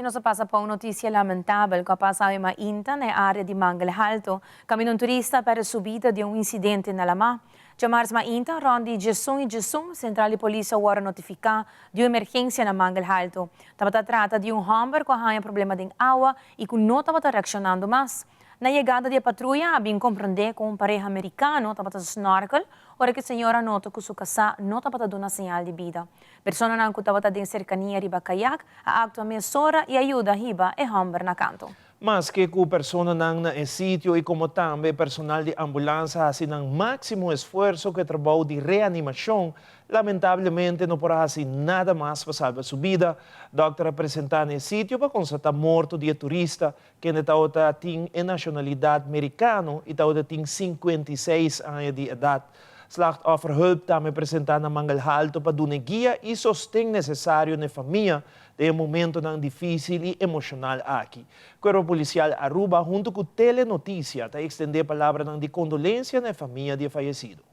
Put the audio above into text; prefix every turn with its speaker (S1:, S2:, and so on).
S1: I nos ta pasa pa un notisia lamentabel ku a pasa mainta na área di Mangel Halto. Kaminda un turista a pèrdè su bida den un insidente na laman. Djamars mainta, rònt di 11:11, sentral di polis a wòrdu notifiká di un emergensia na Mangel Halto. Tabata trata di un hòmber ku a haña problema den awa i ku no tabata reakshonando mas. Na yegada di patruya, a bin komprondé ku un pareha merikano tabata snorkel, ora ku e señora a nota ku su kasá no tabata duna señal di bida. Personanan ku tabata den serkania riba kayak a aktua mesora i a yuda hiba e hòmber na kantu.
S2: Maske ku personanan na e sitio i komo tambe personal di ambulans a hasi nan máksimo esfuerso ku e trabou di reanimashon, lamentablemente no por a hasi nada mas pa salba su bida. Dòkter a presentá na e sitio pa konstatá morto di e turista, kende tabata tin e nashonalidat merikano i tabata tin 56 aña di edat. Slachtofferhulp tambe presentá na Mangel Halto pa duna guia i sosten nesesario na e famia den e momentonan difísil i emoshonal aki. Kuerpo Polisial Aruba huntu ku Telenotisia ta ekstendé palabranan di kondolensia na e famia di e fayesido.